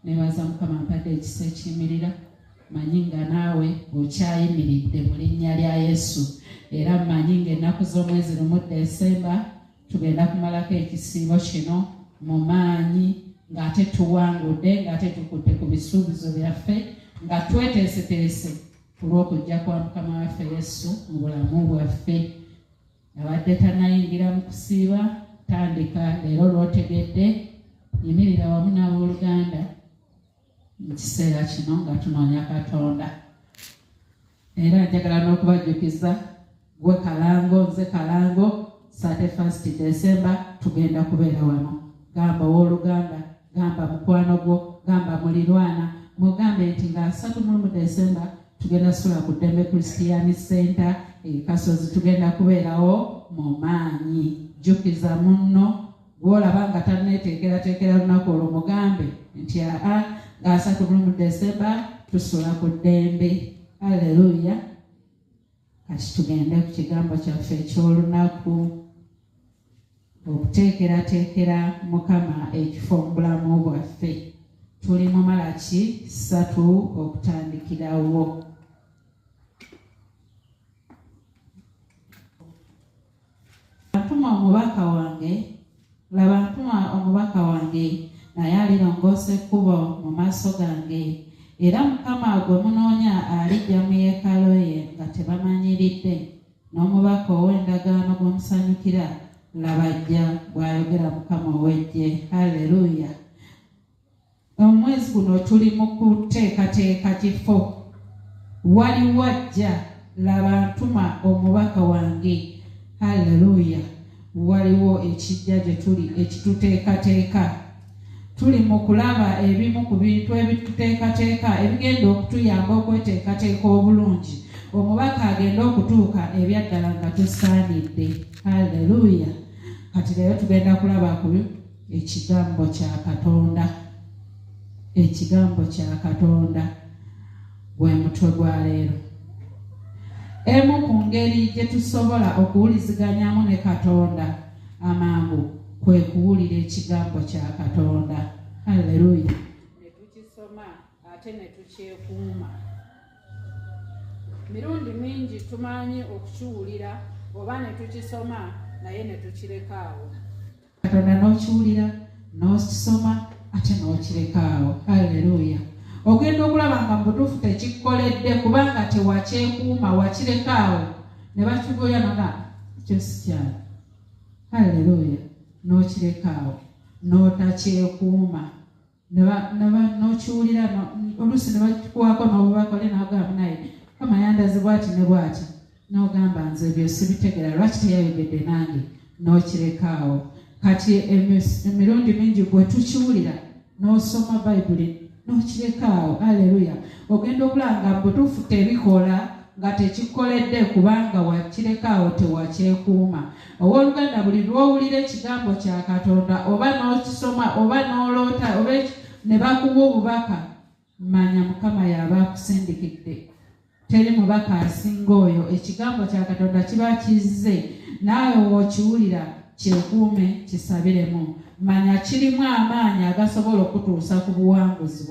Nebaza Mukama mpadde ekisa ekiyimirira. Manyi nga naawe okyayimiridde mu linnya lya Yesu. Era mmanyi ng'ennaku z'omwezi lumu Desemba tugenda kumalako ekisiibo kino mu maanyi, ng'ate tuwangudde, ng'ate tukutte ku bisuubizo byaffe, nga tweteeseteese ku lw'okujja kwa Mukama waffe Yesu mu bulamu bwaffe. Abadde tannayingira mu kusiiba, tandika leero lw'otegedde, yimirira wamu n'abooluganda mu kiseera kino nga tunoonya Katonda. Era njagala n'okubajjukiza, gwe kalango, nze kalango, 31 December tugenda kubeera wano. Gamba owooluganda, gamba mukwano gwo, gamba mulirwana, mugambe nti nga 31 December tugenda sula ku Ddembe Christian Center e Kasozi, tugenda kubeerawo mu maanyi. Jjukiza munno gw'olaba nga tanneeteekerateekera lunaku olwo, mugambe nti aa, nga 31 Desemba tusula ku ddembe. Aleluya. Kati tugende ku kigambo kyaffe eky'olunaku, okuteekerateekera Mukama ekifo mu bulamu bwaffe. Tuli mu Malaki 3 okutandikirawo. Ntuma omubaka wange, laba ntuma omubaka wange, naye alirongoosa ekkubo mu maaso gange. Era Mukama gwe munoonya alijja mu yeekaalu ye nga tebamanyiridde, n'omubaka ow'endagaano gwe musanyukira, laba ajja, bw'ayogera Mukama ow'eggye. Haleluya. Omwezi guno tuli mu kuteekateeka kifo. Waliwo ajja, laba ntuma omubaka wange. Haleluya. Waliwo ekijja gye tuli ekituteekateeka. Tuli mu kulaba ebimu ku bintu ebituteekateeka ebigenda okutuyamba okweteekateeka obulungi. Omubaka agenda okutuuka ebyaddala nga tusaanidde. Haleluya. Kati leero tugenda kulaba ku ekigambo kya Katonda. Ekigambo kya Katonda gwe mutwe gwa leero. Emu ku ngeri gye tusobola okuwuliziganyamu ne Katonda amangu kwe kuwulira ekigambo kya Katonda. Haleluya. Ne tukisoma ate ne tukyekuuma. Mirundi mingi tumanyi okukiwulira oba ne tukisoma naye ne tukireka awo. Katonda n'okiwulira n'okisoma ate n'okireka awo. Haleluya. Ogenda okulaba nga mu butuufu tekikukoledde kubanga tewakyekuuma, wakireka awo ne bakigoya noga ekyo si kyalo. Haleluya. N'okireka awo n'otakyekuuma, n'okiwulira oluusi ne bakikuwaako n'obubaka oli n'agamba naye Mukama yandaze bw'ati ne bw'ati, n'ogamba nze ebyo sibitegera, lwaki teyayogedde nange, n'okireka awo. Kati emirundi mingi gwe tukiwulira n'osoma Bayibuli n'okireka awo. Aleluya. Ogenda okulaba nga mu butuufu tebikola, nga tekikoledde kubanga wakireka awo, tewakyekuuma. Owooluganda, buli lw'owulira ekigambo kya Katonda oba n'okisoma oba n'oloota oba ne bakuwa obubaka, manya Mukama y'aba akusindikidde. Teri mubaka asinga oyo. Ekigambo kya Katonda kiba kizze, naawe w'okiwulira kyekuume, kisabiremu. Manya kirimu amaanyi agasobola okutuusa ku buwanguzi.